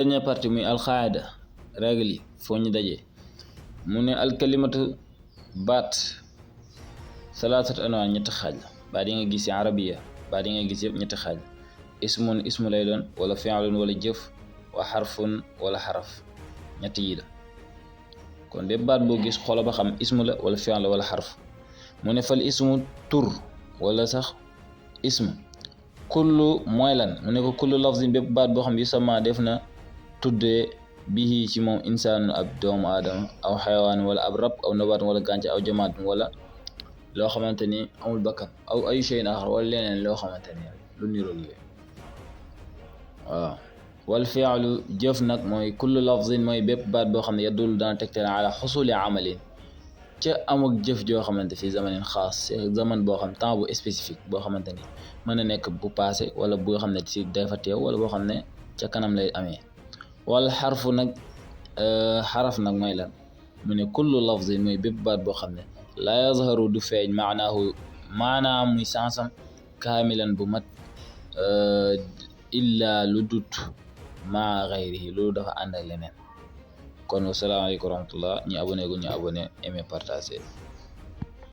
dernière partie muy alxaada règle yi foo ñu dajee mu ne alkalimatu baat salaasat anwaa ñetti xaaj la baat yi nga gis ci arabiya baat yi nga gis yëpp ñetti xaaj ismun ismu lay doon wala fi'lun wala jëf wa xarfun wala xaraf ñett yi la kon bépp baat boo gis xoola ba xam ismu la wala fi'l la wala xarf mu ne fal ismu tur wala sax ismu kullu mooy lan mu ne ko kullu lafzin bépp baat boo xam yu sama def na tuddee bihi ci moom insaanu ab doomu aadama aw xayawaan wala ab rab aw nabaat wala gàncax aw jamaat wala loo xamante ni amul bakkan aw ay shay'in axar wala leneen loo xamante ni lu niroog yooyu waaw wal fi'lu jëf nag mooy kullu lafzin mooy bépp baat boo xam ne yadullu dana tegtal ala xusuli amalin ca amuk jëf joo xamante fi zamanin xaas zaman boo xam temps bu spécifique boo xamante ni mën na nekk bu passé wala boo xam ne ci dafa teew wala boo xam ne ca kanam lay amee wala xarfu nag xaraf nag mooy lan mu ne kullu lafzin mooy bépp baat boo xam ne la yazharu du feeñ maanaam muy sansam kaamilan bu mat illa lu dut maa xayrihi loolu dafa ànd ak leneen kon wasalaamaaleykum wa rahmatullah ñi abonné gu ñu abonné aimé partagé